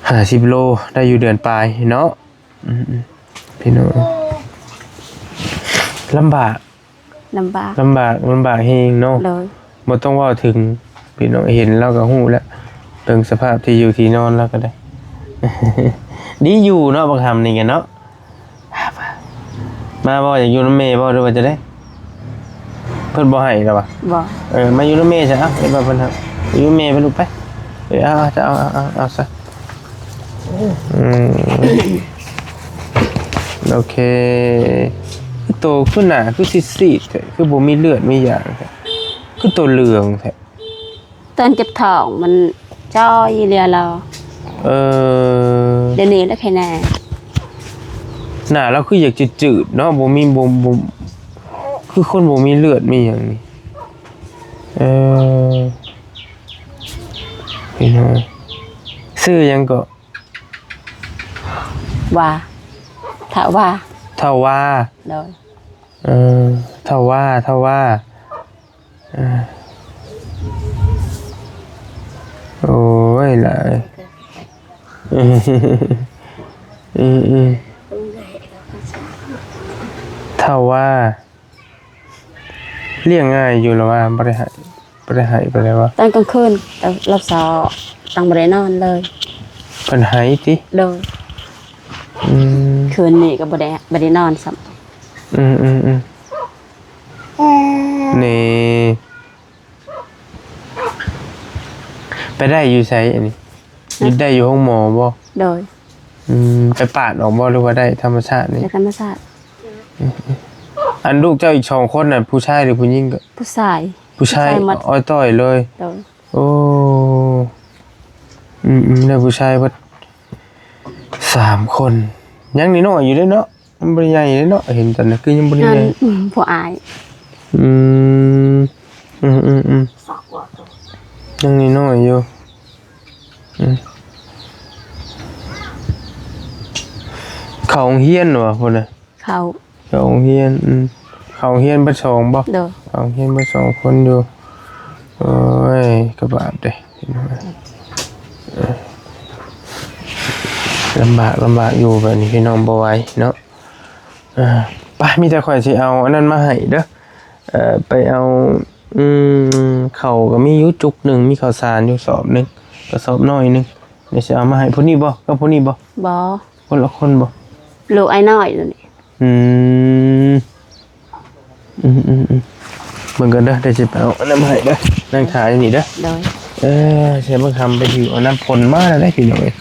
ຫ້າສິບໂລ ໄດ້ຢູ່ເດືອນປາຍເນາະ. ອືມ ພີ່ນ້ອງ ລຳບາກ ລຳບາກ ລຳບາກ ລຳບາກແຮງເນາະ. ໂດຍ. ບໍ່ຕ້ອງເວົ້າເຖິງ ພີ່ນ້ອງເຫັນລາວກໍຮູ້ແລ້ວ ເບິ່ງສະພາບທີ່ຢູ່ທີ່ນອນລາວກໍໄດ້ ດີຢູ່ເນາະ ບັກຫຳນີ້ກໍເນາະ. ມາບໍ່? ຢາກຢູ່ນຳແມ່ບໍ່ ຫຼືວ່າຈັ່ງໃດ? ເພິ່ນບໍ່ໃຫ້ລະຫວາ? ບໍ່. ເອີ ມາຢູ່ນຳແມ່ຊະ. ເອົາ ເຮັດວ່າເພິ່ນຮັກ ຢູ່ນຳແມ່ໄປລູກໄປ. ເອີ ເອົາ ເອົາ ເອົາ ເອົາ ເອົາຊະ. ອືມ ໂອເຄ. ຄືໂຕ ຄືໜ້າ ຄືຊີດໆ ແທ້ ຄືບໍ່ມີເລືອດມີຫຍັງແທ້ ຄືໂຕເຫຼືອງແທ້. ຕອນເຈັບທ້ອງມັນຈ່ອຍເລີຍລາວ. ເອີ ດຽວນີ້ລະແຄ່ແນ່. ໜ້າລາວຄືຢາກຈືດໆເນາະ ບໍ່ມີ ບໍ່ ບໍ່ ຄືຄົນບໍ່ມີເລືອດມີຫຍັງນີ້. ເອີ ພີ່ນ້ອງ ຊື່ຫຍັງເກາະ? ວ່າ ທ້າວວ່າ ທ້າວວ່າ ໂດຍ ເອີ ທ້າວວ່າ ທ້າວວ່າ ເອີ ໂອ້ຍ ຫຼາຍ ອືມ ອືມ ອືມ ຖ້າວ່າລ້ຽງງ່າຍຢູ່ລະວ່າ ບໍ່ໄດ້ໃຫ້ ບໍ່ໄດ້ໃຫ້ປານໃດວະ? ຕອນກາງຄືນ ແຕ່ລາວເຊົາ ຕ້ອງບໍ່ໄດ້ນອນເລີຍ. ເພິ່ນໃຫ້ຕິ? ໂດຍ ອືມ ຄືນນີ້ກໍບໍ່ໄດ້ ບໍ່ໄດ້ນອນຊ້ຳ. ອືມ ອືມ ອືມ ນີ້ ໄປໄດ້ຢູ່ໃສອັນນີ້? ຢູ່ ໄດ້ຢູ່ໂຮງໝໍບໍ່? ໂດຍ ອືມ ໄປປາດອອກບໍ່ ຫຼືວ່າໄດ້ທຳມະຊາດນີ້? ໄດ້ທຳມະຊາດ. ອືມ ອັນລູກເຈົ້າອີກສອງຄົນນັ້ນ ຜູ້ຊາຍຫຼືຜູ້ຍິງ? ຜູ້ຊາຍ ຜູ້ຊາຍໝົດ ອ້ອຍຕ້ອຍເລີຍ. ໂດຍ ໂອ້ ອືມໆ ໄດ້ຜູ້ຊາຍເບິດສາມຄົນ ຍັງນ້ອຍໆຢູ່ເດ້ເນາະ. ມັນບໍ່ໄດ້ໃຫຍ່ເດ້ເນາະ ເຫັນຕອນນັ້ນຄືຍັງບໍ່ໄດ້ໃຫຍ່. ອືມ ຜູ້ອ້າຍ ອືມ ອືມໆໆ ຍັງນ້ອຍໆຢູ່. ອືມ ເຂົ້າໂຮງຮຽນຫວາພຸ້ນນະ? ເຂົ້າ ເຂົ້າໂຮງຮຽນ. ອືມ ເຂົ້າໂຮງຮຽນເບິດສອງບໍ່? ໂດຍ ເຂົ້າໂຮງຮຽນເບິດສອງຄົນຢູ່. ໂອ້ຍ ກະບາບເດ້ ເອີ ລຳບາກ ລຳບາກຢູ່ແບບນີ້ ພີ່ນ້ອງ ບໍ່ໄຫວເນາະ. ເອີ ໄປ ມີແຕ່ຂ້ອຍຊິເອົາອັນນັ້ນມາໃຫ້ເດີ. ເອີ ໄປເອົາ ອືມ ເຂົ້າກໍມີຢູ່ຈຸກໜຶ່ງ ມີເຂົ້າສານຢູ່ສອບໜຶ່ງ ກະສອບນ້ອຍໜຶ່ງ ດຽວຊິເອົາມາໃຫ້. ຜູ້ນີ້ບໍ່? ກັບຜູ້ນີ້ບໍ່? ບໍ່ ຄົນລະຄົນບໍ່? ລູກອ້າຍນ້ອຍນີ້. ອືມ ອືມໆໆ ເບິ່ງກ່ອນເດີ ດຽວຊິໄປເອົາອັນນັ້ນມາໃຫ້ເດີ. ນັ່ງຖ້າຢູ່ນີ້ເດີ. ໂດຍ ເອີ ຊິເບິ່ງຄຳໄປຫິວເອົານ້ຳຝົນມາແລ້ວເດ້ ພີ່ນ້ອງເອີຍ.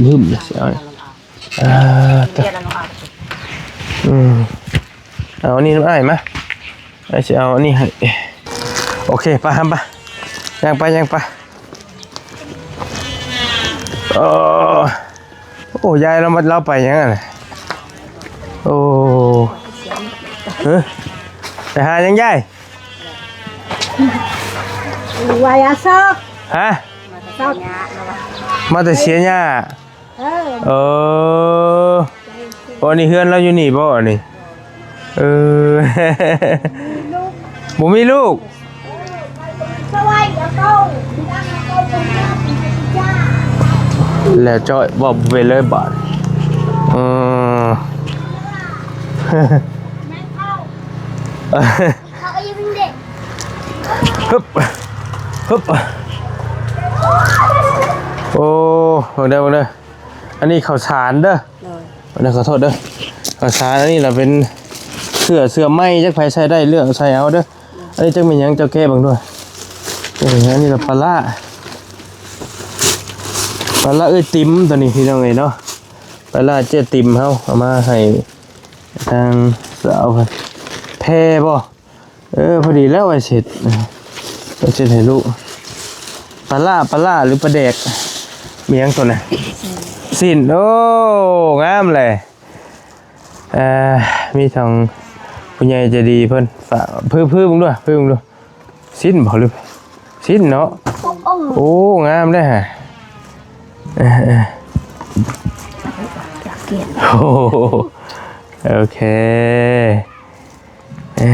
ຫຶ້ມໆ ຊິເອົາ ອ່າ ຕະ ອືມ ເອົາອັນນີ້ນຳອ້າຍມາ ອ້າຍຊິເອົາອັນນີ້ໃຫ້. ໂອເຄ ໄປ ຫ້າມໄປ ຍ່າງໄປ ຍ່າງໄປ. ໂອ້ ໂອ້ ຍາຍລາວມາ ລາວໄປຫຍັງຫັ້ນນະ? ໂອ້ ເອີ ໄປຫາຫຍັງຍາຍ? ວ່າຢາກຊອກ ຮະ? ຊອກ ມາແຕ່ເສຍຫຍ້າ. ເອີ ເອີ ໂອ້ ນີ້ເຮືອນລາວຢູ່ນີ້ບໍ່ນີ້? ເອີ ບໍ່ມີລູກ ແລ້ວຈ້ອຍ ເວົ້າບໍ່ເປັນເລີຍບາດ. ເອີ ຮຶບ ຮຶບ ໂອ້ ເບິ່ງເດີ ເບິ່ງເດີ ອັນນີ້ເຂົ້າສານເດີ. ໂດຍ ອັນນີ້ຂໍໂທດເດີ ເຂົ້າສານ ອັນນີ້ລະເປັນເສື້ອ ເສື້ອໄມ້ ຈັກໃຜໃສ່ໄດ້ເລືອກໃສ່ເອົາເດີ. ອັນນີ້ຈັກແມ່ນຫຍັງ ເຈົ້າແກະເບິ່ງດ້ວຍ. ເອີ ອັນນີ້ລະປາລ້າ ປາລ້າເອື້ອຍຕິມ ໂຕນີ້ພີ່ນ້ອງເອີຍເນາະ ປາລ້າເຈ້ຕິມເຮົາເອົາມາໃຫ້ທາງສາວເພິ່ນ. ແພບໍ່? ເອີ ພໍດີແລ້ວໄວ້ເສັດ ໄວ້ເສັດໃຫ້ລູກ. ປາລ້າ ປາລ້າ ຫຼືປາແດກ ມີຫຍັງໂຕນັ້ນ? ຊີ້ນ ໂອ້ ງາມແຫຼະ. ເອີ ມີທາງຜູ້ໃຫຍ່ໃຈດີເພິ່ນຝາກ ເພີໆເບິ່ງດ້ວຍ ເພີເບິ່ງດູ ຊີ້ນບໍ່ ຫຼື ຊີ້ນເນາະ. ໂອ້ ໂອ້ ງາມເດ້ຫະ. ເອີ ເອີ ໂອ້ ໂອເຄ. ເອີ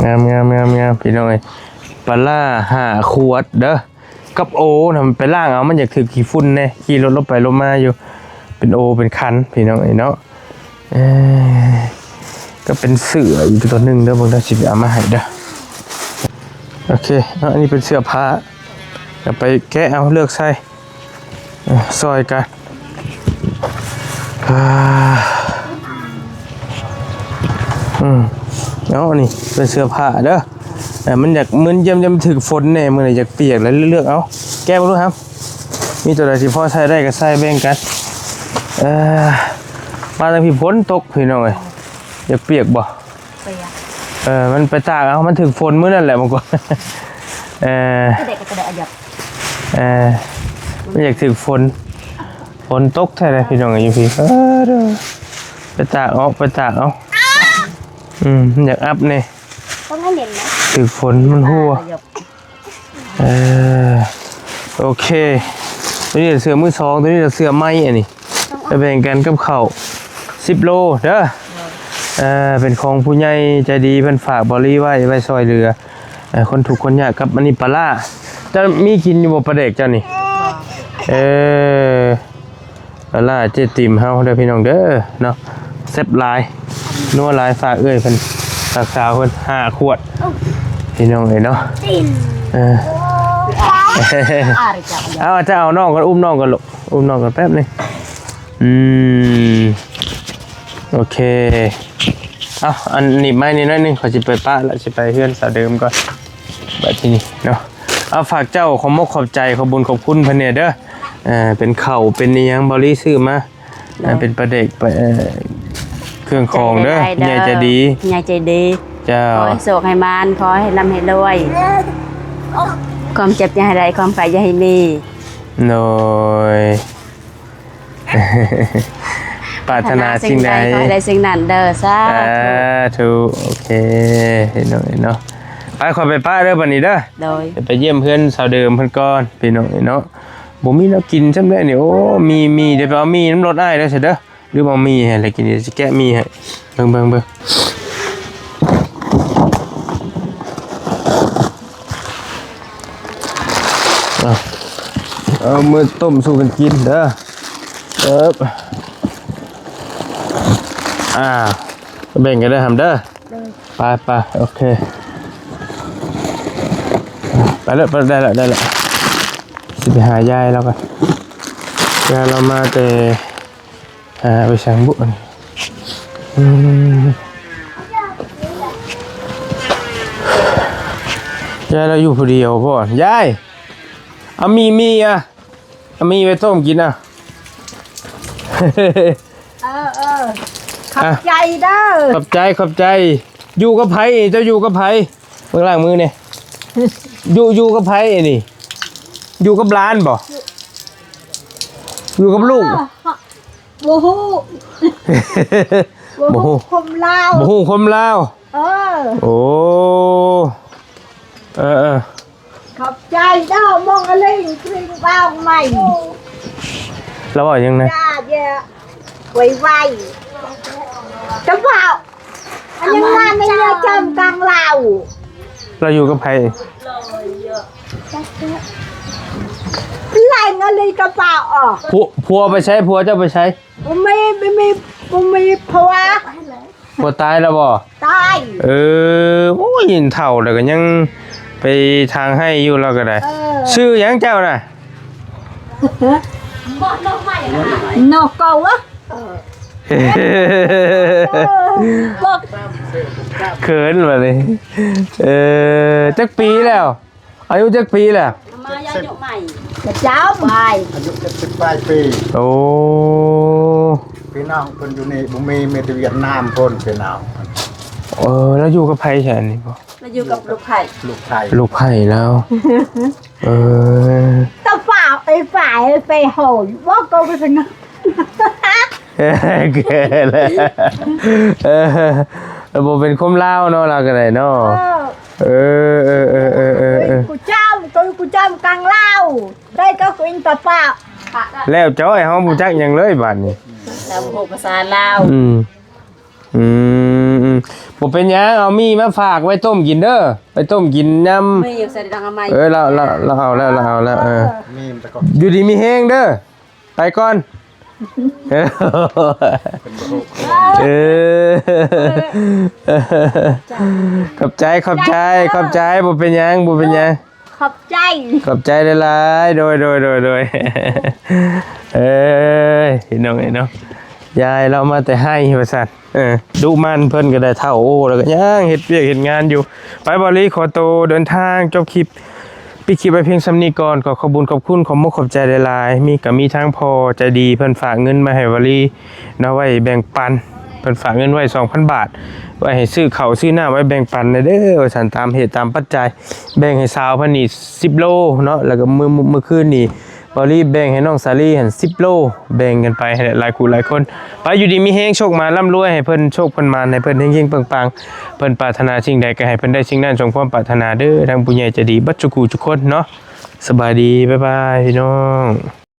ງາມໆໆໆ ພີ່ນ້ອງເອີຍ ປາລ້າຫ້າຂວດເດີ ກັບໂອນະ ໄປລ້າງເອົາ ມັນຢາກຖືກຂີ້ຝຸ່ນແດ່ ຂີ່ລົດລົງໄປລົງມາຢູ່ ເປັນໂອເປັນຄັນ ພີ່ນ້ອງເອີຍເນາະ. ເອີ ກໍເປັນເສື້ອອີກຕົວໜຶ່ງເດີ ເບິ່ງເດີ ຊິໄປເອົາມາໃຫ້ເດີ. ໂອເຄເນາະ ອັນນີ້ເປັນເສື້ອຜ້າ ກໍໄປແກະເອົາ ເລືອກໃສ່ ເອີ ຊ່ອຍກັນ ອາ ອືມ ເອົາ ອັນນີ້ເປັນເສື້ອຜ້າເດີ ເອີ ມັນຢາກ ມັນຢ້ານ ຢ້ານມັນຖືກຝົນແດ່ ມື້ນີ້ຢາກປຽກ ແລ້ວເລືອກເອົາ ແກະເບິ່ງດູ ມີຕົວໃດທີ່ພໍໃຊ້ໄດ້ກໍໃສ່ແບ່ງກັນ. ເອີ ມາທາງພີ້ຝົນຕົກ ພີ່ນ້ອງເອີຍ ຢາກປຽກບໍ່? ປຽກ ເອີ ມັນໄປຕາກເອົາ ມັນຖືກຝົນມື້ນັ້ນແຫຼະ ບາງຄົນ ເອີ ກະໄດ້ ກະໄດ້ ອາ ຢາກ ເອີ ມັນຢາກຖືກຝົນ ຝົນຕົກແທ້ເດ້ ພີ່ນ້ອງເອີຍ ຢູ່ພີ້ ເອີ ໄປຕາກເອົາ ໄປຕາກເອົາ ອືມ ຢາກອັບແດ່ ຕ້ອງໃຫ້ເນັ້ນນະ ຖືກຝົນມັນຮົ່ວ. ເອີ ໂອເຄ ໂຕນີ້ເສື້ອມືສອງ ໂຕນີ້ເສື້ອໃໝ່ ອັນນີ້ ໄປແບ່ງກັນກັບເຂົ້າສິບໂລເດີ. ເອີ ເປັນຂອງຜູ້ໃຫຍ່ໃຈດີເພິ່ນຝາກບໍລີໄວ້ ໄວ້ຊ່ອຍເຫຼືອ ເອີ ຄົນທຸກຄົນຍາກກັບອັນນີ້ປາລ້າ. ເຈົ້າມີກິນຢູ່ບໍ່ປາແດກເຈົ້ານີ້? ເອີ ປາລ້າເຈຕິມເຮົາເດີພີ່ນ້ອງເດີເນາະ ແຊບຫຼາຍ ນົວຫຼາຍ ຝາກເອື້ອຍເພິ່ນ ຝາກສາວເພິ່ນຫ້າຂວດ ພີ່ນ້ອງເອີຍເນາະ. ເອີ ເອົາ ເຈົ້າເອົານ້ອງກ່ອນ ອຸ້ມນ້ອງກ່ອນລູກ ອຸ້ມນ້ອງກ່ອນແປັບໜຶ່ງ. ອືມ ໂອເຄ ເອົາ ອັນໜີບໄມ້ນີ້ໜ້ອຍໜຶ່ງ ຂ້ອຍຊິໄປປະລະ ຊິໄປເຮືອນສາວເດີມກ່ອນ ບັດທີນີ້ເນາະ. ເອົາ ຝາກເຈົ້າ ຂອບມົກຂອບໃຈ ຂອບບຸນຂອບຄຸນເພິ່ນແດ່ເດີ. ເອີ ເປັນເຂົ້າເປັນອີ່ຫຍັງ ເບົາລີຊື້ມາ ເອີ ເປັນປາແດກ ເອີ ເຄື່ອງຂອງເດີ ໃຈດີ ຜູ້ໃຫຍ່ໃຈດີ ເຈົ້າ ຂໍໃຫ້ໂຊກໃຫ້ໝານ ຂໍໃຫ້ລ່ຳໃຫ້ລວຍ ຄວາມເຈັບຢ່າໃຫ້ໄດ້ ຄວາມໄຂ້ຢ່າໃຫ້ມີ ໂດຍ ປາດຖະໜາສິ່ງໃດ ຂໍໃຫ້ໄດ້ສິ່ງນັ້ນເດີ ສາທຸ ສາທຸ. ໂອເຄ ພີ່ນ້ອງເອີຍເນາະ ໄປ ຂ້ອຍໄປປະເດີບັດນີ້ເດີ. ໂດຍ ໄປຢ້ຽມເຮືອນສາວເດີມເພິ່ນກ່ອນ ພີ່ນ້ອງເອີຍເນາະ. ບໍ່ມີແນວກິນຊ້ຳເດ້ນີ້ ໂອ້ ມີ ມີ ດຽວໄປເອົາໝີ່ນຳລົດອ້າຍເດີ ຊະເດີ ລືມເອົາໝີ່ໃຫ້ແລ້ວກິນ ດຽວຊິແກະໝີ່ໃຫ້ ເບິ່ງ ເບິ່ງ ເບິ່ງ. ເອົາ ເອົາມາຕົ້ມສູ່ກັນກິນເດີ. ເອີ ອ່າ ແບ່ງກັນເດີຫຳເດີ. ໂດຍ ໄປໆ ໂອເຄ ໄປເລີຍ ໄປ ໄດ້ລະ ໄດ້ລະ ຊິໄປຫາຍາຍລາວກ່ອນ ຍາຍລາວມາແຕ່ ອ່າ ໄປໃສບຸ ອືມ ຍາຍລາວຢູ່ຜູ້ດຽວບໍ່? ຍາຍ ເອົາໝີ່ ໝີ່ອະ ເອົາໝີ່ໄປຕົ້ມກິນອະ. ເອີ ເອີ ຂອບໃຈເດີ ຂອບໃຈ ຂອບໃຈ. ຢູ່ກັບໃຜ? ເຈົ້າຢູ່ກັບໃຜ? ເບິ່ງລ້າງມືແດ່. ຢູ່ ຢູ່ກັບໃຜອັນນີ້? ຢູ່ກັບຫຼານບໍ່? ຢູ່ກັບລູກ? ເອີ ບໍ່ຮູ້ ບໍ່ຮູ້ ບໍ່ຮູ້ຄວາມລາວ ບໍ່ຮູ້ຄວາມລາວ. ເອີ ໂອ້ ເອີ ເອີ ຂອບໃຈເດີ ມອງອະລິງ ຄຣິງບາວໃໝ່. ລາວເວົ້າຫຍັງນະ? ຢ່າ ຢ່າ ໄວໆ ຕະເບົາ ອັນຍັງງານໃນເຮືອຈຳກາງລາວ. ລາວຢູ່ກັບໃຜ? ແລງອະລິຕະເບົາອອກ. ຜົວ ຜົວໄປໃສ? ຜົວເຈົ້າໄປໃສ? ບໍ່ມີ ບໍ່ມີ ບໍ່ມີຜົວ. ຜົວຕາຍແລ້ວບໍ່? ຕາຍ. ເອີ ໂອ້ຍ ເຖົ້າແລ້ວກໍຍັງໄປທາງໄຮ່ຢູ່ ລາວກໍໄດ້. ເອີ ຊື່ຫຍັງເຈົ້ານະ? ນອກເກົາວະ? ເຂີນບັດນີ້. ເອີ ຈັກປີແລ້ວ? ອາຍຸຈັກປີແລ້ວ? ມາອາຍຸໃໝ່ ປະຈຳ ອາຍຸເຈັດສິບປາຍປີ. ໂອ້ ພີ່ນ້ອງເພິ່ນຢູ່ນີ້ບໍ່ມີ ມີແຕ່ຫວຽດນາມພຸ້ນ ພີ່ນ້ອງ. ເອີ ແລ້ວຢູ່ກັບໃຜຊະນີ້ບໍ່? ລາວຢູ່ກັບລູກໃພ້ ລູກໃພ້ ລູກໃພ້ລາວ. ເອີ ຕາຟ້າໄອ້ຝ້າຍໄປເຮົາບໍ່ກໍໄປສະຫງົບ. ເກີນແລ້ວ ເອີ ບໍ່ເປັນຄົນລາວເນາະ ລາວກໍໄດ້ເນາະ. ເອີ ເອີ ເອີ ເອີ ເອີ ເອີ ເອີ ກູຈຳ ກູ ກູຈຳກາງລາວ ໄດ້ກໍກິນຕາປາ. ແລ້ວເຈົ້າ ເຮົາບໍ່ຈັກຫຍັງເລີຍບາດນີ້ ລາວບໍ່ຮູ້ພາສາລາວ. ອືມ ອືມ ອືມ ບໍ່ເປັນຫຍັງ ເອົາໝີ່ມາຝາກໄວ້ຕົ້ມກິນເດີ ໄວ້ຕົ້ມກິນຍາມ ມີຢູ່ໃສ່ດັງອະໄມ. ເອີ ລາວ ລາວ ລາວເອົາແລ້ວ ລາວເອົາແລ້ວ. ເອີ ມີມັນຕະກອນ ຢູ່ດີມີແຮງເດີ. ໄປກ່ອນ. ເອີ ຂອບໃຈ ຂອບໃຈ ຂອບໃຈ. ບໍ່ເປັນຫຍັງ ບໍ່ເປັນຫຍັງ. ຂອບໃຈ ຂອບໃຈຫຼາຍໆ. ໂດຍ ໂດຍ ໂດຍ ໂດຍ. ເອີຍ ພີ່ນ້ອງເອີຍເນາະ ຍາຍລາວມາແຕ່ໄຮ່ວ່າຊັ້ນ. ເອີ ດຸໝັ່ນ ເພິ່ນກໍໄດ້ເຖົ້າໂອ້ ແລ້ວກໍຍັງເຮັດວຽກເຮັດງານຢູ່. ໄປ ເບົາລີ ຂໍໂຕເດີນທາງ ຈົບຄລິບ ປິດຄລິບໄວ້ພຽງສ່ຳນີ້ກ່ອນ. ຂໍຂອບບຸນຂອບຄຸນ ຂອບມຸກຂອບໃຈຫຼາຍໆ. ມີ ກໍມີທາງພໍ່ໃຈດີ ເພິ່ນຝາກເງິນມາໃຫ້ວາລີເນາະ ໄວ້ແບ່ງປັນ. ເພິ່ນຝາກເງິນໄວ້ສອງພັນບາດ ໄວ້ໃຫ້ຊື້ເຂົ້າຊື້ນ້ຳ ໄວ້ແບ່ງປັນແດ່ເດີວ່າຊັ້ນ ຕາມເຫດຕາມປັດໄຈ. ແບ່ງໃຫ້ສາວເພິ່ນນີ້ສິບໂລເນາະ ແລ້ວກໍມື້ ມື້ຄືນນີ້ ເບົາລີແບ່ງໃຫ້ນ້ອງສາລີຫັ້ນສິບໂລ ແບ່ງກັນໄປໃຫ້ຫຼາຍຄູ່ຫຼາຍຄົນ. ໄປ ຢູ່ດີມີແຮງ ໂຊກມາລ່ຳລວຍ ໃຫ້ເພິ່ນໂຊກເພິ່ນໝານ ໃຫ້ເພິ່ນເຮັງໆປັງໆ ເພິ່ນປາດຖະໜາສິ່ງໃດກໍໃຫ້ເພິ່ນໄດ້ສິ່ງນັ້ນສົມຄວາມປາດຖະໜາເດີ້ ທາງຜູ້ໃຫຍ່ໃຈດີເບິດສູ່ຄູ່ສູ່ຄົນເນາະ. ສະບາຍດີ ບາຍບາຍ ພີ່ນ້ອງ.